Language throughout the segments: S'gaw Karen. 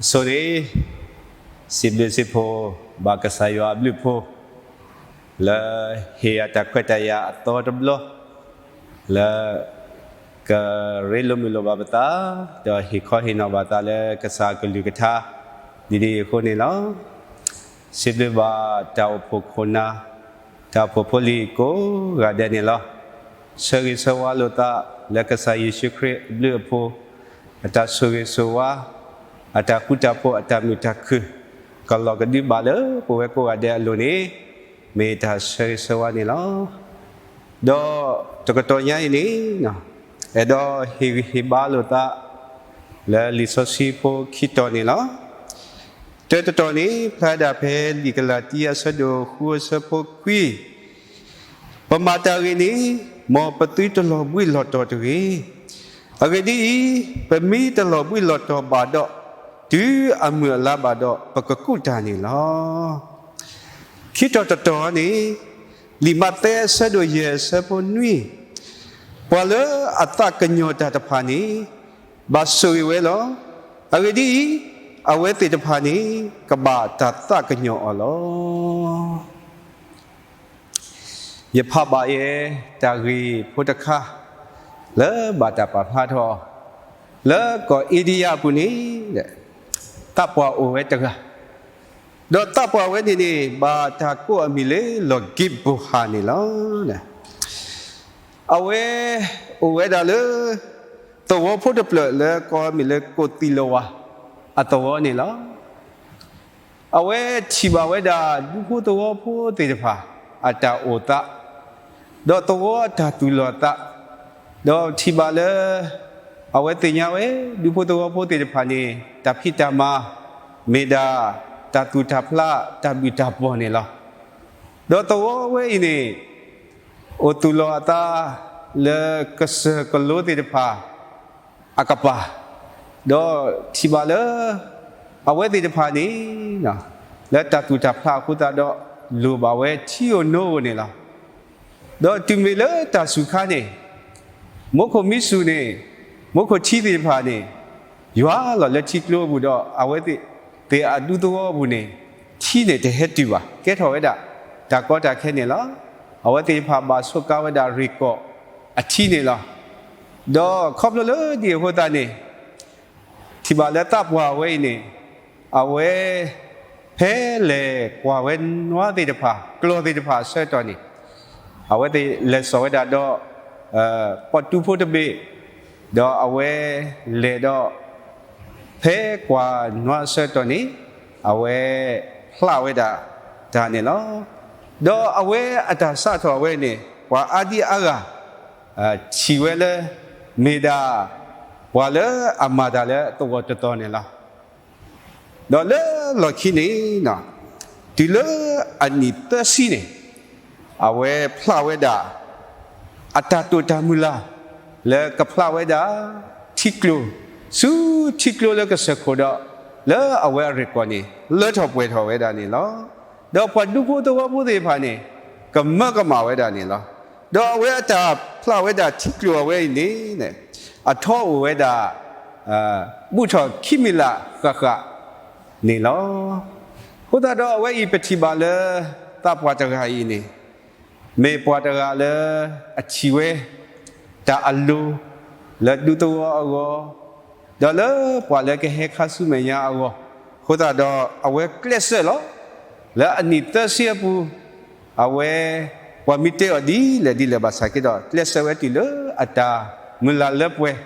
ဆိၣ်ဂ့ၤ, စံးဘျုးစံးဖှိၣ်ဘၣ်ကစၢ်ယွၤအဘျုးအဖှိၣ် လၢဟ့ၣ်ယၤတၢ်ခွဲးတၢ်ယာ်အသီတဘျီ လၢ ကရ့လိာ်မုာ်လိာ်ဘၣ်ပသး ဒီးဟ့ၣ်ခီဟ့ၣ်နီၤဘၣ်သးလၢကစၢ်အကလုၢ်ကထါ ဒ်အံၤအဃိန့ၣ်လီၤ. စံးဘျုးဘၣ်တၢ်အိၣ်ဖှိၣ်ခိၣ်နၢ် တၢ်အိၣ်ဖှိၣ်ဖိလံၤကိးဂၤဒဲးန့ၣ်လီၤ. ဆၢဂ့ၤဆၢဝါလိာ်သးလၢကစၢ်ယ့ၣ်ၡူးခရံာ်အဘျုးအဖှိၣ် အတၢ်ဆိၣ်ဂ့ၤဆိၣ်ဝါ အတၢ်ဃူတၢ်ဖိး အတၢ်မုာ်တၢ်ခုၣ် ကလီၤကဒုဘၣ်လၢပဝဲကိးဂၤဒဲးအလိၤန့ၣ် မ့ၢ်တၢ်ဆၢဂ့ၤဆၢဝါန့ၣ်လီၤ. ဒီးတကတီၢ်ညါအံၤန့ၣ် အဲၣ်ဒိးဟ့ၣ်ဂံၢ်ဟ့ၣ်ဘါလိာ်သး လၢလံာ်စီဆှံဖိခံတီၤန့ၣ်လီၤ. တၢတတီၤန့ၣ် ဖျါဒၣ်ဖဲလံာ်ကလၤတံ အဆၢဒိၣ်ဃု အဆၢဖိခွံ, ပမၤတၢ်ဂ့ၤန့ၣ် မ်ပသုတလီၤဘှံးလီၤတီၤတဂ့ၤ. အဂ့ၢ်ဒ်အံၤ, ပမ့ၢ်တလီၤဘှံးလီၤတီၤဘၣ်ဒီး, တုၤအမုၢ်အလါဘၣ်ဒီး ပကကူးတၢ်န့ၣ်လီၤ. ခံတီၤတတီၤန့ၣ် လံာ်မးသဲအဆၢဒိၣ်ယဲၢ် အဆၢဖိနွံ, ပှၤလၢအသးကညီၤတၢ်တဖၣ်န့ၣ် ဘၣ်ဆိၣ်ဂ့ၤဝဲလီၤ. အဂ့ၢ်ဒ်အံၤ, အဝဲသ့ၣ်တဖၣ်န့ၣ် ကဘၣ်တၢ်သးကညီၤအီၤလီၤ. ယဖးဘၣ်ယဲတၢ်ဂ့ၢ်ဖိတခါ လၢဘၣ်တၢ်ပာ်ဖျါထီၣ် လၢကီၢ်အ့ဒံယါအပူၤန့ၣ် သးပှၢ်အိၣ်ဝဲတဂၤ, ဒီးသးပှၢ်ဝဲန့ၣ်န့ၣ် ဘၣ်တၢ်ကိးအမံၤလၢ လီၢ်ကံးဘိဟၣ်န့ၣ်လီၤ. အဝဲအိၣ်ဝဲဒၣ်လၢ သဝီဖိတဖျၢၣ်လၢကိးမံၤလၢ ကိၣ်သံၣ်လဝါ အသဝီန့ၣ်လီၤ. အဝဲထံၣ်ဘၣ်ဝဲဒၣ် ဒူဖိသဝီဖိသ့ၣ်တဖၣ် အတၢ်အိၣ်သး, ဒီးသဝီအတၢ်သူၣ်လီၤသး, ဒီးထံၣ်ဘၣ်လၢ အဝဲသ့ၣ်ညါဝဲ ဒူဖိသဝီဖိသ့ၣ်တဖၣ်န့ၣ် တၢ်ဖံးတၢ်မၤ မ့ၢ်ဒၣ်တၢ်သူၣ်တၢ်ဖျး တၢ်ဘံၣ်တၢ်ဘီၣ်န့ၣ်လီၤ. ဒီးသဝီဝဲအံၤန့ၣ် အိၣ်သူၣ်လီၤအသး လၢကစၢၢ်ကလိသ့ၣ်တဖၣ် အကပၤ, ဒီးထံၣ်ဘၣ်လၢ အဝဲသ့ၣ်တဖၣ်န့ၣ် လၢတၢ်သူၣ်တၢ်ဖျးအဃိသတးဒီး လိၣ်ဘၣ်ဝဲထံဧိၤနိဧိၤန့ၣ်လီၤ. ဒီးတုၤမ့ၢ်လၢတၢ်စူၤခါန့ၣ် မူခိၣ်မံစူၤန့ၣ် မူခိၣ်ထံသ့ၣ်တဖၣ်န့ၣ် ယွၤလီၤလၢထံကျိအပူၤဒီး အဝဲသ့ၣ်အဒူသဝီအပူၤန့ၣ် ထံန့ၣ်တဟဲတုၤဘၣ် ကဲထီၣ်ဝဲဒၣ် တၢ်ကီတၢ်ခဲန့ၣ်လီၤ. အဝဲသ့ၣ်တဖၣ်ဘၣ်ဆိးကါဝဲဒၣ်ရ့ၣ်ကီၢ်အထံန့ၣ်လီၤ. ဒီးခီဖျိလၢဒ်အဃိသတးန့ၣ် ထံၣ်ဘၣ်လၢသးပှၢ်ဝဲအံၤန့ၣ် အဝဲ ဖဲလဲၤကွၢ်ဝဲနွါသ့ၣ်တဖၣ် ကျီၢ်သ့ၣ်တဖၣ်အဆၢကတီၢ်န့ၣ် အဝဲသ့ၣ်လဲၤစိာ်ဝဲဒၣ်ဒီး ပှၤတူဖိတဘ့ၣ်, ဒီးအဝဲလဲၤဒီး ဖဲကွၢ်နွါအဆၢကတီၢ်န့ၣ် အဝဲဖျးဝဲဒၣ်တၢ်န့ၣ်လီၤ. ဒီးအဝဲအတၢ်စးထီၣ်ဝဲန့ၣ် ပှၤအါဒံအါဂၤ ထံၣ်ဝဲလၢ မ့ၢ်ဒၣ် ပှၤလၢအမၤတၢ်လၢသဝီတတီၤန့ၣ်လီၤ. ဒီးလၢလီၢ်ခံန့ၣ် တုၤလၢအနံၣ်သၢဆံန့ၣ် အဝဲဖျးဝဲဒၣ် အတၢ်တိာ်တၢ်မုၢ်လၢ် လၢကဖျးဝဲဒၣ် ထံကျိ, ဆူထံကျိလၢကစၢၢ်ခိၣ်ဒီး လၢအဝဲအရ့ၣ်ကီၢ်န့ၣ် လၢထီၣ်ပှဲၤထီၣ်ဝဲဒၣ်န့ၣ်လီၤ. ဒီးပှၤဒူဖိသဝီဖိသ့ၣ်တဖၣ်န့ၣ် ကမၢကမၣ်ဝဲဒၣ်န့ၣ်လီၤ. ဒီးအဝဲအတၢ်ဖျးဝဲဒၣ်ထံကျိအဝဲအံၤန့ၣ် အထီအိၣ်ဝဲဒၣ် ဘူးထီၣ်ခံမံၤလၢ်ဃၣ်ဃၣ်န့ၣ်လီၤ. အဃိသတးဒီးအဝဲအံၤပထံၣ်ဘၣ်လၢ သးပှၢ်တဂၤအံၤန့ၣ် မ့ၢ်ပှၤတဂၤလၢအထံၣ်ဝဲ တၢ်အလိၤ လၢဒူသဝီအဂီၢ်, ဒီးလၢပှၤလၢကဟဲခါဆူမဲာ်ညါအဂီၢ်, အဃိသတးဒီးအဝဲကျဲးစၢးလီၤ. လၢအနံၣ်သၢဆံအပူၤ အဝဲ ပှၤမ့ၢ်တဲအီၤဒ်လဲၣ်ဒ်လဲၣ်ဘၣ်ဆၣ်က့ဒီး ကျဲးစၢးဝဲတုၤလၢအတၢ်မုၢ်လၢ်လၢပှဲၤ,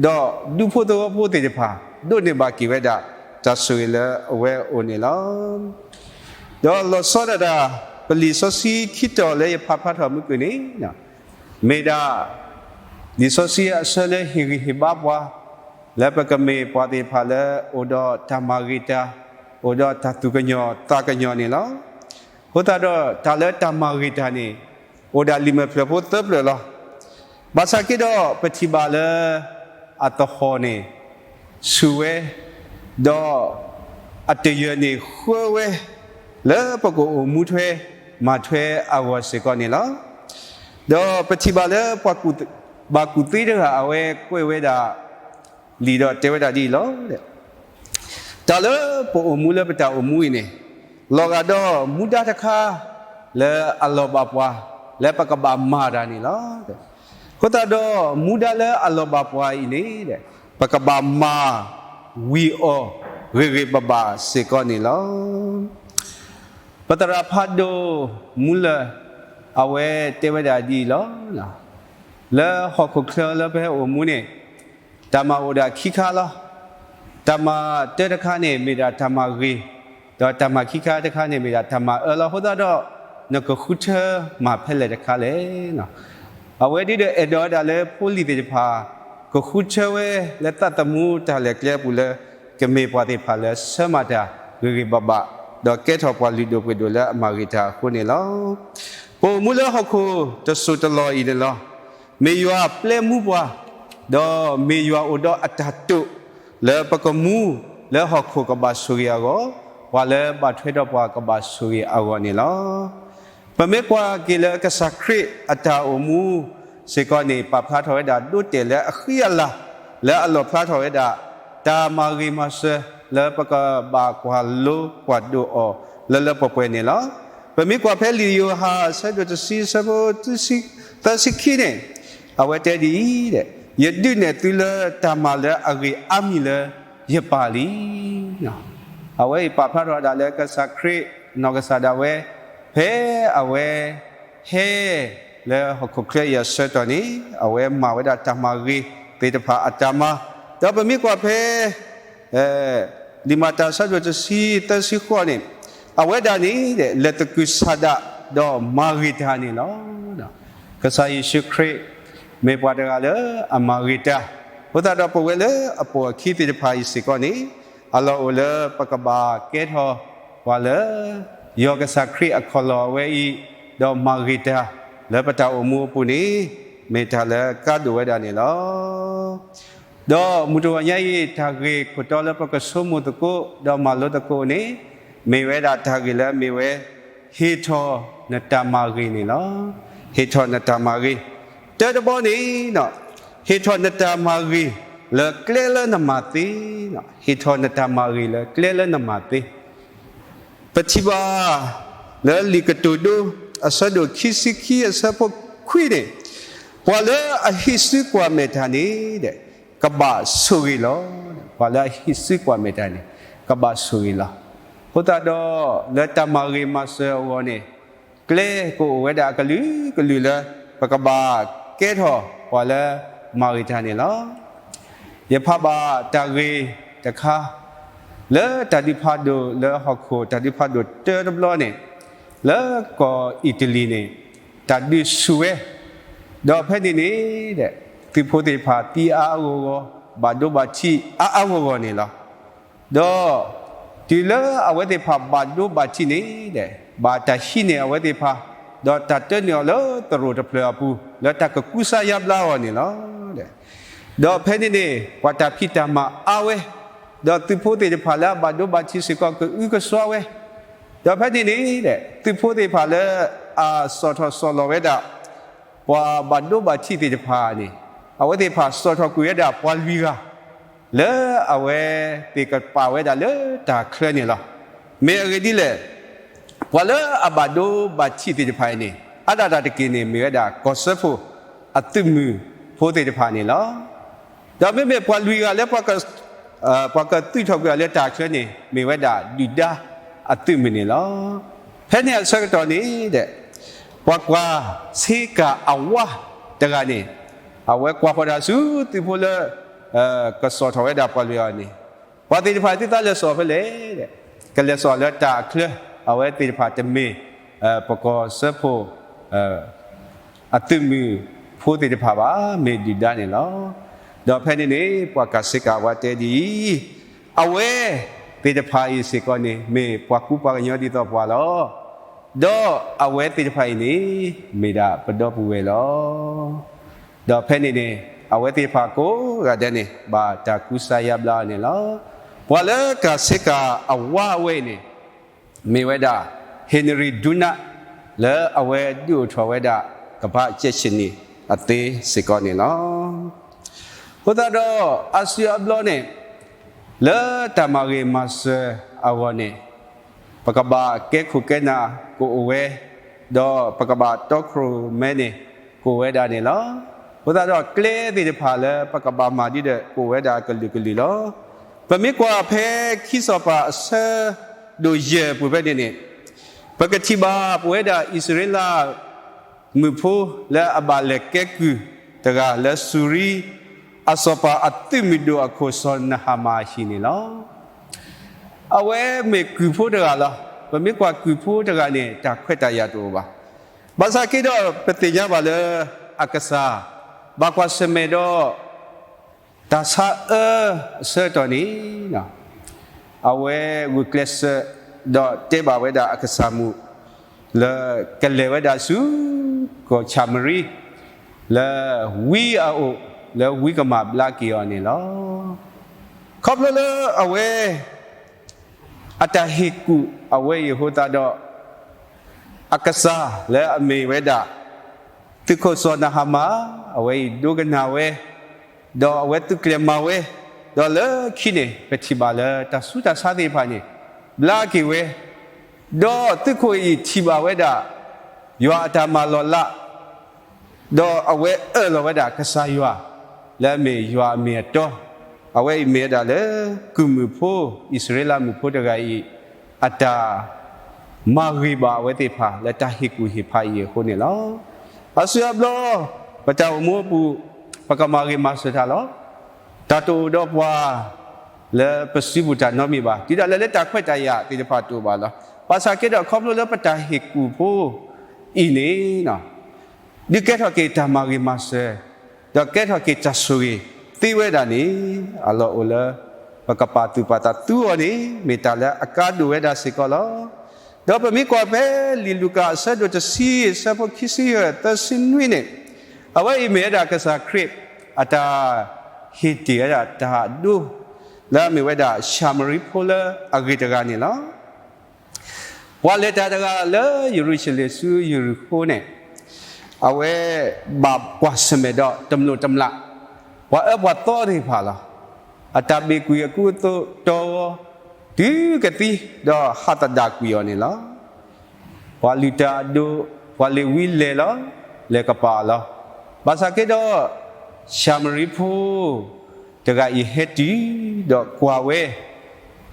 ဒီးဒူဖိသဝီဖိသ့ၣ်တဖၣ် ဒိးန့ၢ်ဘၣ်က့ၤဝဲဒၣ် တၢ်ဆိၣ်ဂ့ၤလၢအဝဲအအိၣ်န့ၣ်လီၤ. ဒီးလီၤဆီဒၣ်တၢ် ပလံာ်စီဆှံခံတီၤလၢယဖးဖျါထီၣ်မုၢ်ကွံာ်န့ၣ် မ့ၢ်ဒၣ် လံာ်စီဆှံအဆၢလၢဟ့ၣ်ဂံၢ်ဟ့ၣ်ဘါပှၤ လၢပကမ့ၢ်ပှၤသ့ၣ်တဖၣ်လၢအိၣ်ဒီးတၢ်မၤဂ့ၤတၢ်, အိၣ်ဒီးတၢ်သူၣ်ကညီၤသးကညီၤန့ၣ်လီၤ. အဃိသတးဒီးတၢ်လၢတၢ်မၤဂ့ၤတၢ်န့ၣ် အိၣ်ဒၣ်လံာ်မဲာ်ဖျၢၣ်ဖိသၢဖျၢၣ်လီၤ. ဘၣ်ဆၣ်က့ဒီးပထံၣ်ဘၣ်လၢ အသဟီၣ်န့ၣ် ဆူၣ်ဝဲ, ဒီးအတယၢၢ်န့ၣ်ဃၢဝဲ လၢပကအိၣ်မူထွဲ မၤထွဲအဂီၢ်စ့ၢ်ကီးန့ၣ်လီၤ. ဒီးပထံၣ်ဘၣ်လၢ ပှၤကူၣ်သ့တဂၤအဝဲကွဲးဝဲဒၣ် လံာ်ဒီးတဲဝဲဒၣ်ဒ်အံၤလီၤ. တၢ်လၢပအိၣ်မူလၢပတၢ်အိၣ်မူအံၤန့ၣ်, လီၤဂာ်ဒီးမူဒါတခါ လၢအလီၤဘၣ်ပှၤ လၢပကဘၣ်မၤတၢ်န့ၣ်လီၤ. အဃိသတးဒီးမူဒါလၢအလီၤဘၣ်ပှၤအံၤန့ၣ်, ပကဘၣ်မၤဝံၤအီၤဂ့ၤဂ့ၤဘၣ်ဘၣ်စ့ၢ်ကီးန့ၣ်လီၤ. ပသရၣ်ဖးဒိၣ်မူလၢၢ် အဝဲတဲဝဲဒၣ်ဒ်အံၤလီၤ. လၢဟီၣ်ခိၣ်ချၢလၢပဟဲအိၣ်မူန့ၣ်, တၢ်မၤအိၣ်ဒၣ်ခံခါလီၤ. တၢ်မၤတၢတခါန့ၣ် မ့ၢ်ဒၣ်တၢ်မၤဂ့ၤ, ဒီးတၢ်မၤခံခါတခါန့ၣ် မ့ၢ်ဒၣ်တၢ်မၤအၢလီၤ. အဃိသတးဒီး နကဃုထၢမၤဖဲလဲၣ်တခါလဲၣ်. အဝဲဒ်ဒီးအဲၣ်ဒိးဝဲဒၣ်လၢဖိလံၤသ့ၣ်တဖၣ် ကဃုထၢဝဲလၢသးသမူတၢ်လဲၤကျဲအပူၤလၢ ကမ့ၢ်ပှၤသ့ၣ်တဖၣ်လၢဆၢမၤတၢ်ဂ့ၤဂ့ၤဘၣ်ဘၣ်, ဒီးကဲထီၣ်ပှၤလုၢ်ဒိၣ်ပှ့ၤဒိၣ်လၢအမၤဂ့ၤတၢ်အဃိန့ၣ်လီၤ. ပအိၣ်မူလၢဟီၣ်ခိၣ်တစိၢ်တလီၢ်အံၤန့ၣ်လီၤ. မ့ၢ်ယွၤပျဲမူပှၤ, ဒီးမ့ၢ်ယွၤအိၣ်ဒီးအတၢ်တိာ် လၢပကမူလၢဟီၣ်ခိၣ်ကဘၣ်ဆိၣ်ဂ့ၤအဂီၢ်, ပှၤလၢဘၣ်ထွဲဒီးပှၤကဘၣ်ဆိၣ်ဂ့ၤအဂီၢ်န့ၣ်လီၤ. ပမ့ၢ်ကွၢ်က့ၤလၢကစၢ်ခရံာ်အတၢ်အိၣ်မူစ့ၢ်ကီးန့ၣ် ပာ်ဖျါထီၣ်ဝဲဒၣ်ဒိတဲာ်လၢအဃံအလၤ လၢအလီၣ်ဖျါထီၣ်ဝဲဒၣ် တၢ်မၤဂ့ၤမၤစၢၤလၢပကဘၣ်ကွၢ်လိကွၢ်ဒိၣ်အီၤလၢလၢပှဲၤပှဲၤန့ၣ်လီၤ. ပမ့ၢ်ကွၢ်ဖဲလံာ်ယိၤဟၣ်အဆၢဒိၣ်တဆံအဆၢဖိသၢဆံခံန့ၣ်, အဝဲတဲဒ်အံၤ, ယဒုးနဲၣ်သုလၢတၢ်မၤလၢအဂ့ၤအါမံၤလၢယပၢ်လံ. အဝဲအံၤပာ်ဖျါထီၣ်ဝဲဒၣ်လၢကစၢ်ခရံာ်နီၢ်ကစၢ်ဒၣ်ဝဲ ဖဲအဝဲ ဟဲလၢဟီၣ်ခိၣ်ချၢအံၤအဆၢကတီၢ်န့ၣ်, အဝဲမၤဝဲဒၣ်တၢ်မၤဂ့ၤသ့ၣ်တဖၣ်အတၢ်မၤ, ဒီးပမ့ၢ်ကွၢ်ဖဲ လံာ်မၤတၢ်အဆၢဒိၣ်တဆံသၢဆံဃိးန့ၣ်, အဝဲဒၣ်န့ၣ် လဲၤသကုၤဆးဒး ဒီးမၤဂ့ၤတၢ်န့ၣ်လီၤ. ကစၢ်ယ့ၣ်ၡူးခရံာ် မ့ၢ်ပှၤတဂၤလၢအမၤဂ့ၤတၢ်, အဃိသတးဒီးပဝဲလၢအပိာ်အခံသ့ၣ်တဖၣ်အံၤစ့ၢ်ကီးန့ၣ်, အလီၢ်အိၣ်လၢပကဘၣ်ကဲထီၣ်ပှၤလၢ ယွၤကစၢ်ခရံာ်အခီၣ်လီၢ်အဝဲအံၤ, ဒီးမၤဂ့ၤတၢ်လၢပတၢ်အိၣ်မူအပူၤန့ၣ်, မ့ၢ်တၢ်လၢကါဒိၣ်ဝဲဒၣ်န့ၣ်လီၤ. ဒီးမုၢ်တဂီၤညါအံၤ တၢ်ဂ့ၢ်ခိၣ်တီလၢပကဆိကမိၣ်သကိး ဒီးမၤလိသကိးန့ၣ်, မ့ၢ်ဝဲဒၣ်တၢ်ဂ့ၢ်လၢမ့ၢ်ဝဲ ဟ့ၣ်ထီၣ်နတၢ်မၤဂ့ၤန့ၣ်လီၤ. ဟ့ၣ်ထီၣ်နတၢ်မၤဂ့ၤ, တၢတဘီန့ၣ်, ဟ့ၣ်ထီၣ်နတၢ်မၤဂ့ၤလၢကျဲလၢနမၤသ့, ဟ့ၣ်ထီၣ်နတၢ်မၤဂ့ၤလၢကျဲလၢနမၤသ့ ပထံၣ်ဘၣ် လၢလံာ်ကတိၤဒိ အဆၢဒိၣ်ခံဆံခံအဆၢဖိခွံန့ၣ်, ပှၤလၢအဟံးစုကွၢ်မဲာ်တၢ်န့ၣ်, ကဘၣ်ဆိၣ်ဂ့ၤလီၤ. ပှၤလၢအဟံးစုကွၢ်မဲာ်တၢ်န့ၣ် ကဘၣ်ဆိၣ်ဂ့ၤလီၤ. အဃိသတးဒီး လၢတၢ်မၤဂ့ၤမၤစၢၤအဂီၢ်န့ၣ်, ကျဲကအိၣ်ဝဲဒၣ်အကလုာ်ကလုာ်လၢ ပကဘၣ်ကဲထီၣ်ပှၤလၢမၤဂ့ၤတၢ်န့ၣ်လီၤ. ယဖးဘၣ်တၢ်ဂ့ၢ်တခါ လၢတၢ်ဒုးဖးဒိၣ်လၢဟီၣ်ခိၣ်တၢ်ဒုးဖးဒိၣ်တၢတဘျီန့ၣ်, လၢကီၢ်အံၣ်တလံၤန့ၣ်, တၢ်ဒုးဆူၣ်ဝဲ, ဒီးဖဲန့ၣ်န့ၣ်, သုးဖိသ့ၣ်တဖၣ်သံအါအါဂီၢ်ဂီၢ်, ဘၣ်ဒိဘၣ်ထံးအါအါဂီၢ်ဂီၢ်န့ၣ်လီၤ. ဒီးတုၤလၢအဝဲသ့ၣ်တဖၣ်ဘၣ်ဒိဘၣ်ထံးန့ၣ်, ဘၣ်တၢ်ဟံးန့ၢ်အဝဲသ့ၣ်တဖၣ်, ဒီးတၢ်တၢန့ၢ်အီၤလၢသရိာ်တဖျၢၣ်အပူၤ လၢတၢ်ကကူစါယါဘျါအီၤန့ၣ်လီၤ. ဒီးဖဲန့ၣ်န့ၣ် ပှၤတၢ်ဖံးတၢ်မၤအါဝဲ, ဒီးသုးဖိသ့ၣ်တဖၣ်လၢအဘၣ်ဒိဘၣ်ထံးစ့ၢ်ကီးကအုကစွါဝဲ, ဒီးဖဲန့ၣ်န့ၣ်, သုးဖိသ့ၣ်တဖၣ်လၢအစိာ်ထီၣ်စိာ်လီၤဝဲဒၣ် ပှၤဘၣ်ဒိဘၣ်ထံးသ့ၣ်တဖၣ်န့ၣ်, အဝဲသ့ၣ်တဖၣ်စိာ်ထီၣ်ကွံာ်ဝဲဒၣ်ပှၤလွံၢ်ဂၤ လၢအဝဲသ့ၣ်ကပာ်ဝဲဒၣ်လၢတၢ်ချၢန့ၣ်လီၤ. မ့ၢ်အဂ့ၢ်ဒ်လဲၣ်, ပှၤလၢအဘၣ်ဒိဘၣ်ထံးသ့ၣ်တဖၣ်အံၤန့ၣ်, အါဒၣ်တၢ်တက့ၢ်န့ၣ် မ့ၢ်ဝဲဒၣ်ကီၢ်စၢဖှိၣ်အသုးမုၢ်ဖိသ့ၣ်တဖၣ်န့ၣ်လီၤ. ဒီးမ့မ့ၢ်ပှၤလွံၢ်ဂၤလၢ ပှၤကသုးထီၣ်ကွံာ်အီၤလၢတၢ်ချၢန့ၣ် မ့ၢ်ဝဲဒၣ်ဒုၣ်ဒါအသုးမုၢ်န့ၣ်လီၤ. ဖဲန့ၣ်အဆၢကတီၢ်န့ၣ်, ပှၤကွၢ်ဆ့ကၤအဝါတဂၤန့ၣ်, အဝဲကွၢ်ဖီၣ်တၢ်ဆူသုးဖိလၢ ကစိာ်ထီၣ်ဝဲဒၣ်ပှၤလွံၢ်ဂၤန့ၣ်, ပှၤသ့ၣ်တဖၣ်သုသးလဲၤစိာ်ဖဲလဲၣ်, ကလဲၤစိာ်လၢတၢ်အချၢ, အဝဲသ့ၣ်တဖၣ်တမ့ၢ် ပကီၢ်စၢဖှိၣ် အသုးမုၢ်ဖိသ့ၣ်တဖၣ်ဘၣ်, မ့ၢ်ဒုၣ်ဒါန့ၣ်လီၤ. ဒီးဖဲန့ၣ်န့ၣ် ပှၤကွၢ်ဆ့ကၤအဝါတဲဒ်အံၤ, အဝဲသ့ၣ်တဖၣ်အံၤစ့ၢ်ကီးန့ၣ် မ့ၢ်ပှၤကူပှၤကညီဒ်သိးပှၤလီၤ. ဒီးအဝဲသ့ၣ်တဖၣ်အံၤန့ၣ် မ့ၢ်ဒၣ်ပဒီပုၢ်ဝဲၢ်လီၤ. ဒီးဖဲန့ၣ်န့ၣ် အဝဲသ့ၣ်တဖၣ်ကိးဂၤဒဲးန့ၣ် ဘၣ်တၢ်ကူစါယါဘျါအီၤန့ၣ်လီၤ. ပှၤလၢကွၢ်ဆ့ကၤအဝါအဝဲအံၤန့ၣ် မ့ၢ်ဝဲဒၣ် Henry Dunant လၢအဝဲဒုးအိၣ်ထီၣ်ဝဲဒၣ် ကမ္ဘာ့ကြက်ခြေနီအသင်းစ့ၢ်ကီးန့ၣ်လီၤ. အဃိသတးဒီး အါစုအါဘျီန့ၣ် လၢတၢ်မၤဂ့ၤမၤစၢၤအဂီၢ်န့ၣ်, ပကဘၣ်ကဲခိၣ်ကဲနၢ်ကအိၣ်ဝဲ, ဒီးပကဘၣ်တီခိၣ်ရိၣ်မဲန့ၣ် ကအိၣ်ဝဲဒၣ်န့ၣ်လီၤ. အဃိသတးဒီးကျဲသ့ၣ်တဖၣ်လၢပကဘၣ်မၤဒ်ဒီး ကအိၣ်ဝဲဒၣ်ကလုာ်ကလုာ်လီၤ. ပမ့ၢ်ကွၢ်ဖဲခံစီၤပၤအဆၢဒိၣ်ယဲၢ်ပူၤဖဲန့ၣ်န့ၣ်, ပကထံၣ်ဘၣ်ပဝဲဒၣ်အံၣ်စရ့လး မုၣ်ဖိလၢအဘၣ်လဲၤကဲကုၢ်တဂၤလၢစူၤရံအစီၤပၤအသုးမုၢ်ဒိၣ်အခိၣ်စီၤနဟၤမၣ်အဟံၣ်န့ၣ်လီၤ. အဝဲမ့ၢ်ကုၢ်ဖိတဂၤလီၤ. ပမ့ၢ်ကွၢ်ကုၢ်ဖိတဂၤန့ၣ် တၢ်ခွဲးတၢ်ယာ်တအိၣ်ဘၣ်. ဘၣ်ဆၣ်က့ဒီးပသ့ၣ်ညါဘၣ်လၢအကစၢ် ဘၣ်ကွၢ်ဆၢၣ်မဲာ်ဒီး တၢ်ဆါအၢအဆၢကတီၢ်န့ၣ်, အဝဲဂုာ်ကျဲးစၢး ဒီးတဲဘၣ်ဝဲဒၣ်အကစၢ်မုၣ် လၢကလဲၤဝဲဒၣ်ဆူ ကီၢ်ၡၤမရံ လၢဝံအအိၣ် လၢဝံကမၣ်ဘျါက့ၤအီၤန့ၣ်လီၤ. ခီဖျိလၢအဝဲ အတၢ်ဟ့ၣ်ကူၣ်အဝဲအံၤအဃိသတးဒီး အကစၢ်လၢအမ့ၢ်ဝဲဒၣ် သုးခိၣ်စီၤနဟၤမၣ် အဝဲအံၤဒိကနၣ်ဝဲ, ဒီးအဝဲသုးကျဲၤမၤဝဲ, ဒီးလၢခံန့ၣ် ပထံၣ်ဘၣ်လၢတၢ်ဆူးတၢ်ဆါသ့ၣ်တဖၣ်န့ၣ် ဘျါက့ၤဝဲ, ဒီးသုးခိၣ်အံၤထံၣ်ဘၣ်ဝဲဒၣ် ယွၤအတၢ်မၤလီၤလး ဒီးအဝဲအၢၣ်လီၤဝဲဒၣ်ကစၢ်ယွၤ လၢအမ့ၢ်ယွၤအမ့ၢ်အတီ, အဝဲအံၤမ့ၢ်ဝဲဒၣ်လၢ ကုၢ်မုၣ်ဖိ အံၣ်စရ့လးမုၣ်ဖိတဂၤအံၤ အတၢ်မၤဂ့ၤဘၣ်အဝဲသ့ၣ်တဖၣ် လၢတၢ်ဟ့ၣ်ကူၣ်ဟ့ၣ်ဖးအံၤအဃိန့ၣ်လီၤ. အါစုအါဘျီ ပတၢ်အိၣ်မူအပူၤ ပကမၤဂ့ၤမၤစၢၤတၢ်လီၤ. တၢ်တအိၣ်ဒီးပှၤ လၢပစုပူၤတၢ်နီတမံၤဘၣ်, တုၤဒၣ်လဲာ်လၢတၢ်ခွဲးတၢ်ယာ်သ့ၣ်တဖၣ်တအိၣ်ဘၣ်လီၤ. ဘၣ်ဆၣ်က့ဒီးခီဖျိလၢပတၢ်ဟ့ၣ်ကူၣ်ဖိအံၤန့ၣ် ဒုးကဲထီၣ်က့ၤတၢ်မၤဂ့ၤမၤစၢၤ, ဒီးကဲထီၣ်က့ၤတၢ်ဆိၣ်ဂ့ၤသ့ဝဲဒၣ်န့ၣ် အလီၢ်အိၣ်လၢ ပကပာ်သူၣ်ပာ်သးသူအီၤန့ၣ် မ့ၢ်တၢ်လၢအကါဒိၣ်ဝဲဒၣ်စ့ၢ်ကီးလီၤ. ဒီးပမ့ၢ်ကွၢ်ဖဲလံာ်လူၤကၣ်အဆၢဒိၣ်တဆံ အဆၢဖိခံဆံယဲၢ် သၢဆံနွံန့ၣ်, အဝဲအံၤမ့ၢ်ဝဲဒၣ်ကစၢ်ခရံာ် အတၢ်ဟ့ၣ်တ့ၢ်ဝဲဒၣ်တၢ်အဒိ လၢအမ့ၢ်ဝဲဒၣ်ၡၤမရံဖိလၢအဂ့ၤတဂၤန့ၣ်လီၤ. ပှၤလဲၤတၢ်တဂၤလၢယရူၤၡလ့ၣ်ဆူယရံၤဃိၤန့ၣ်, အဝဲဘၣ်ကွၢ်ဆၢၣ်မဲာ်ဒီးတမျိးတမျာ် ပှၤအၢပှၤသီသ့ၣ်တဖၣ်လီၤ. အတၢ်ဘ့ၣ်ကွံာ်အကူအသိးတီဂီၤ တုၤကသံ ဒီးဟးသဒၣ်ကွံာ်အီၤန့ၣ်လီၤ. ပှၤလုၢ်တၢ်အဒိ, ပှၤလ့ၤဝံလဲၤလီၤ, လဲၤကပာ်အီၤလီၤ. ဘၣ်ဆၣ်က့ဒီး ၡၤမရံဖိ တဂၤအံၤဟဲတုၤ ဒီးကွၢ်ဝဲ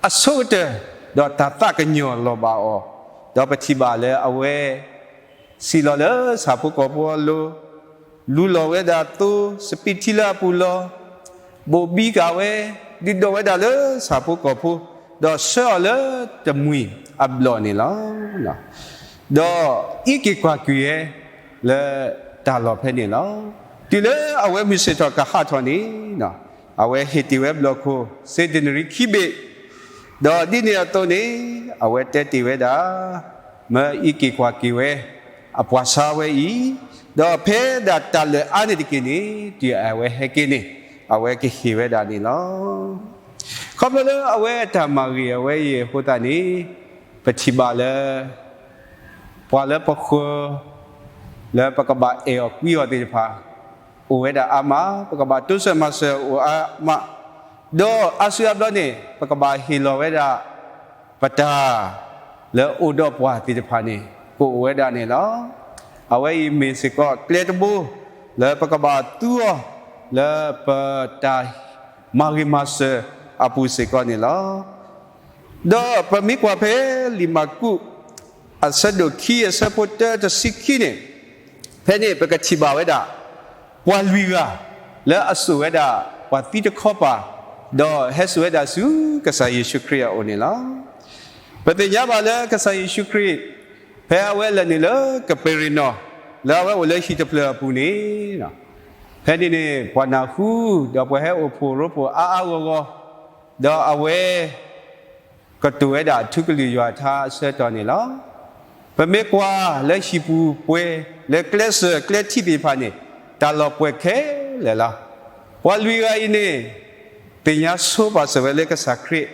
အဆိကတၢၢ် ဒီးတၢ်သးကညီၤလီၤဘၣ်အီၤ, ဒီးပထံၣ်ဘၣ်လၢအဝဲ စံၣ်လီၤလၢဆၣ်ဖိကီၢ်ဖိအလိၤ, လူလီၤဝဲဒၣ်သိစပံးထံလၢအပူၤလီၤ, ဘိၣ်ဘံကၤဝဲ, ဒုးဒိးဝဲဒၣ်လၢဆၣ်ဖိကီၢ်ဖိ, ဒီးဆှၢအီၤလၢတမှံၤအဘျီၣ်န့ၣ်လီၤ. ဒီးအံးက့ၤကွၢ်က့ၤဝဲ လၢတၢ်လီၢ်ဖဲန့ၣ်လီၤ. တုၤလၢအဝဲမုၢ်ဆ့ၣ်ထီၣ်ကဟးထီၣ်န့ၣ်, အဝဲဟ့ၣ်တ့ၢ်ဝဲဘျီၣ်ခိၣ် စ့ဒ့နရံၣ်ခံဘ့ၣ်, ဒီးဒ်န့ၣ်အသိးန့ၣ် အဝဲတဲတ့ၢ်ဝဲဒၣ်, မၢအံးက့ၤကွၢ်က့ၤဝဲ အပှၤဆါဝဲအံၤ, ဒီးဖဲဒၣ်တၢ်လၢာ်အါန့ၣ်တက့ၢ်န့ၣ် တုၤအဝဲဟဲက့ၤန့ၣ် အဝဲကဟ့ၣ်ဝဲဒၣ်န့ၣ်လီၤ. ခီဖျိလၢအဝဲအတၢ်မၤဂ့ၤအဝဲအံၤအဃိသတးန့ၣ်, ပထံၣ်ဘၣ်လၢ ပှၤလၢပဃၢၤ လၢပကဘၣ်အဲၣ်အီၤကွံအီၤသ့ၣ်တဖၣ် အိၣ်ဝဲဒၣ်အါမး, ပကဘၣ်တိစၢၤမၤစၢၤအိၣ်အါမး, ဒီးအါစုအါဘျီန့ၣ် ပကဘၣ်ဟ့ၣ်လီၤဝဲဒၣ် ပတၢ်လၢအိၣ်ဒီးပှၤသ့ၣ်တဖၣ်န့ၣ် ကအိၣ်ဝဲဒၣ်န့ၣ်လီၤ. အဝဲအံၤမ့ၢ်စ့ၢ်ကီးကျဲတဘိ လၢပကဘၣ်သူအီၤ လၢပတၢ်မၤဂ့ၤမၤစၢၤအပူၤစ့ၢ်ကီးန့ၣ်လီၤ. ဒီးပမ့ၢ်ကွၢ်ဖဲလံာ်မၢ်ကူး အဆၢဒိၣ်ခံ အဆၢဖိတၢ တဆံခံန့ၣ်, ဖဲန့ၣ်ပကထံၣ်ဘၣ်ဝဲဒၣ် ပှၤလွံၢ်ဂၤ လၢအစိာ်ဝဲဒၣ်ပှၤသံတခီပၤ, ဒီးဟဲစိာ်ဝဲဒၣ်ဆူကစၢ်ယ့ၣ်ၡူးခရံာ်အအိၣ်န့ၣ်လီၤ. ပသ့ၣ်ညါဘၣ်လၢကစၢ်ယ့ၣ်ၡူးခရံာ် ဖဲအဝဲလဲၤနုာ်လၢကပ့းရ့ၣ်နီၣ် လၢအဝဲအိၣ်လၢဟံၣ်တဖျၢၣ်အပူၤန့ၣ်, ဖဲန့ၣ်န့ၣ် ပှၤနၢ်ဟူ ဒီးပှၤဟဲအိၣ်ဖှိၣ်ရိဖှိၣ်အါအါဂီၢ်ဂီၢ်, ဒီးအဝဲ ကတိၤဝဲဒၣ်ထူကလုၢ်ယွၤထါအဆၢကတီၢ်န့ၣ်လီၤ. ပမ့ၢ်ကွၢ်လၢဟံၣ်ပူၤပှဲၤ လၢကျဲစၢၤကျဲထံသ့ၣ်တဖၣ်န့ၣ် တၢ်လီၤပှီၢ်ခဲလၢာ်လီၤ. ပှၤလွံၢ်ဂၤအံၤန့ၣ် သ့ၣ်ညါဆိပာ်စၢၤဝဲလၢကစၢ်ခရံာ်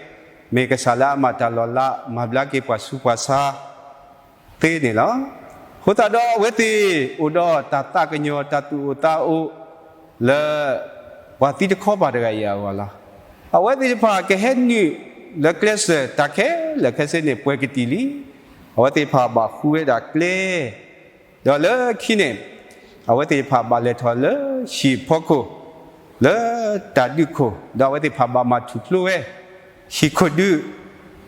မ့ၢ်ကစၢ်လၢအမၤတၢ်လီၤလး မၤဘျါက့ၤပှၤဆူးပှၤဆါ သ့န့ၣ်လီၤ. အဃိသတးဒီးအဝဲသ့ၣ်အိၣ်ဒီးတၢ်သးကညီၤ တၢ်သူၣ်အိၣ်သးအိၣ် လၢပှၤသံတခီပၤတဂၤအံၤအဂီၢ်လီၤ. အဝဲသ့ၣ်တဖၣ်ကဟဲနုာ်လၢကျဲစၢၤတၢ်ခဲလၢာ်ခဲဆ့န့ၣ် ပှဲၤကတံာ်လံ. အဝဲသ့ၣ်တဖၣ်ဘၣ်ဃုဝဲဒၣ်ကျဲ, ဒီးလၢခံန့ၣ် အဝဲသ့ၣ်တဖၣ်ဘၣ်လဲၤထီၣ်လၢဟံၣ်ဖီခိၣ် လၢတၢ်ဒုးခိၣ်, ဒီးအဝဲသ့ၣ်တဖၣ်ဘၣ်မၤထူၣ်ဖျိဝဲ ဟံၣ်ခိၣ်ဒုး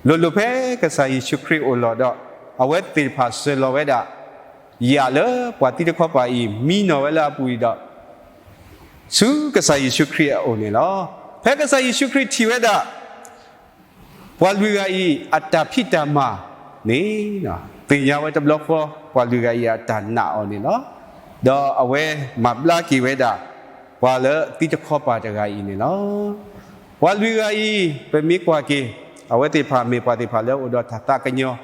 လိၤလိၤဖဲကစၢ်ယ့ၣ်ၡူးခရံာ်အိၣ်လီၢ်ဒီး အဝဲသ့ၣ်တဖၣ်စၢၤလီၤဝဲဒၣ် ယၣ်လၢပှၤသံတခီပၤအံၤ မံနီၤဝဲလၢအပူၤအံၤဒီး ဆူကစၢ်ယ့ၣ်ၡူးခရံာ်အအိၣ်န့ၣ်လီၤ. ဖဲကစၢ်ယ့ၣ်ၡူးခရံာ်ထံၣ်ဝဲဒၣ် ပှၤလွံၢ်ဂၤအံၤအတၢ်ဖံးတၢ်မၤန့ၣ် သ့ၣ်ညါဝဲတဘျီဃီ ပှၤလွံၢ်ဂၤအံၤအတၢ်နာ်အီၤန့ၣ်လီၤ. ဒီးအဝဲမၤဘျါက့ၤဝဲဒၣ် ပှၤလၢသံတခီပၤတဂၤအံၤန့ၣ်လီၤ. ပှၤလွံၢ်ဂၤအံၤ ပမ့ၢ်ကွၢ်က့ၤ အဝဲသ့ၣ်တဖၣ်မ့ၢ်ပှၤသ့ၣ်တဖၣ်လၢအိၣ်ဒီးတၢ်သးကညီၤ